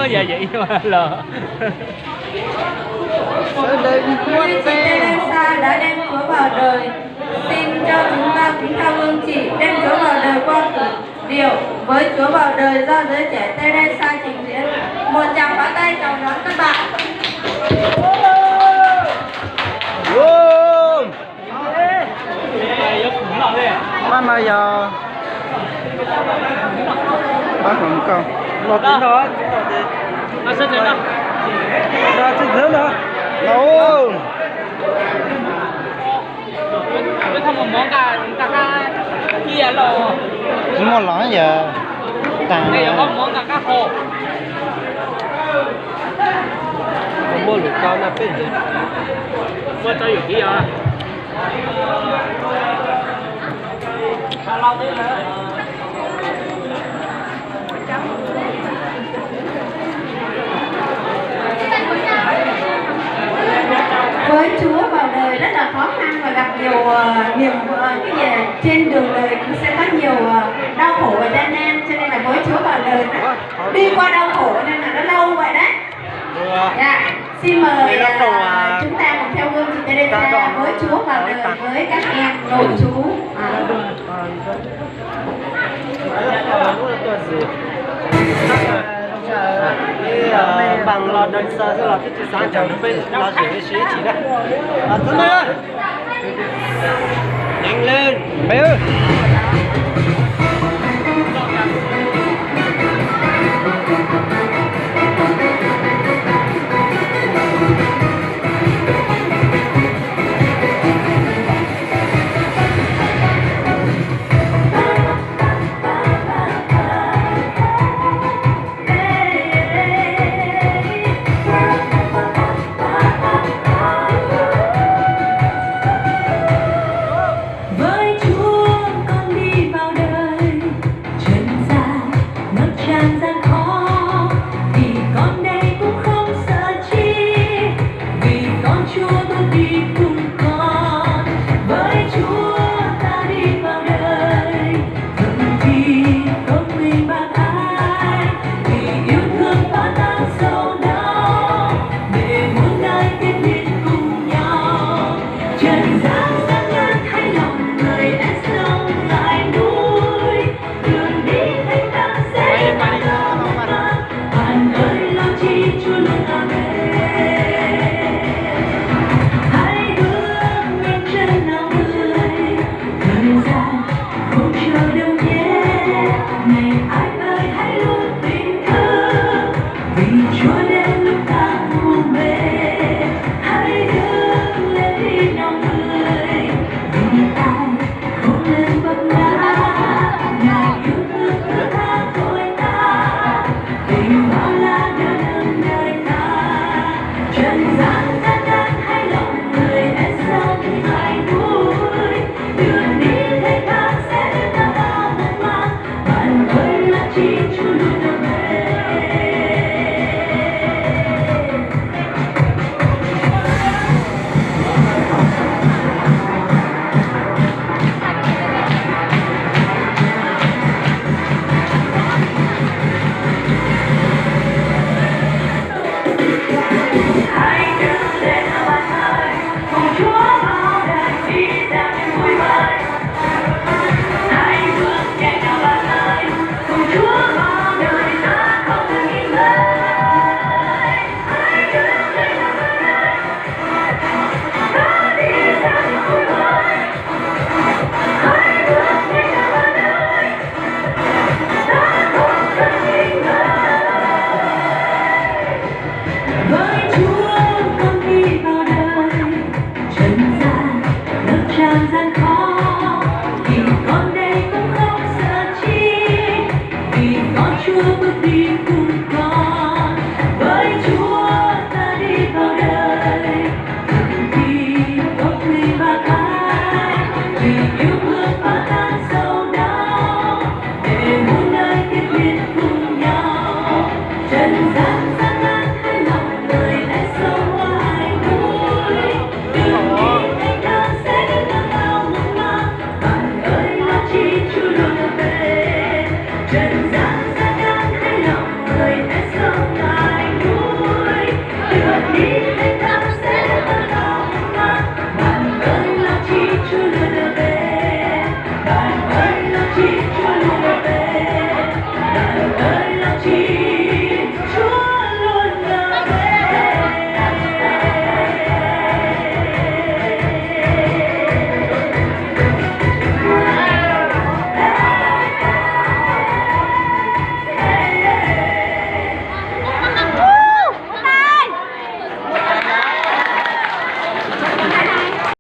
Yog yawm yij los. Sawv daws muab teb. Xin cho chúng ta kính thưa Vương Chỉ, đem Chúa vào đời qua cử điệu với Chúa vào đời do giới trẻ Teresa trình diễn. Một tràng pháo tay chào đón các bạn. Pab no yog pab hluas nkauj. Los tsis nrog, los tsis ntxhw no. Tsis muaj los yog tas. Muaj lus koj na peb. Muaj tso yus kiv os. Với Chúa vào đời rất là khó khăn và gặp nhiều ờ, niềm ờ, cái gì trên đường đời cũng sẽ có nhiều ờ, đau khổ và gian nan, cho nên là với Chúa vào đời đi qua đau khổ nên là nó lâu vậy đấy. Dạ. Xin mời ờ, chúng ta cùng theo gương chị Teresa với Chúa vào đời với các em nội chú. À. Bằng lo đơn sơ tức là cái chữ sáng chào peb lo dễ suy chỉ đó. Tớ nói. Nhanh lên. Mày ơi. Với Chúa con đi vào đời, trần gian ngập tràn gian khó, vì con đây cũng không sợ chi, vì con Chúa bước đi cùng con. Với Chúa ta đi vào đời, Thần thì công minh bác ái, vì yêu thương phá tan sầu đau, để muôn đời thiên liêng cùng nhau. Trần gian gian nan thay lòng người, để sống lại núi, đường đi thanh thang sẽ là Bạn ơi, lo chi Chúa luôn ở bên. Hãy bước nhanh chân nào người, thời gian không chờ đâu nhé. Này anh ơi, hãy luôn tình thương, vì Chúa đến lúc ta u mê. Hãy đứng lên đi nào người, vì ai không nên vấp ngã. Ngài yêu thương thứ tha tội ta, tình bao la đa nâng đời ta. Trần gian gian nan hãy lòng người, hãy sống mãi vui. Đường đi thầy ta sẽ đến ta bao mong manh. Bạn ơi, là chi Chúa luôn ở bên. Với Chúa con đi vào đời, trần gian ngập tràn gian khó, vì con đây cũng không sợ chi, vì có Chúa bước đi cùng con. Với Chúa ta đi vào đời, vì có Thầy bác ái, vì yêu thương phá tan sầu đau, để muôn đời thiên liêng cùng nhau. Trần gian gian nan thay lòng người, hãy sống mãi vui. Đường đi thánh thang sẽ đến ta bao mong manh. Bạn ơi, lo chi Chúa luôn ở bên. Trần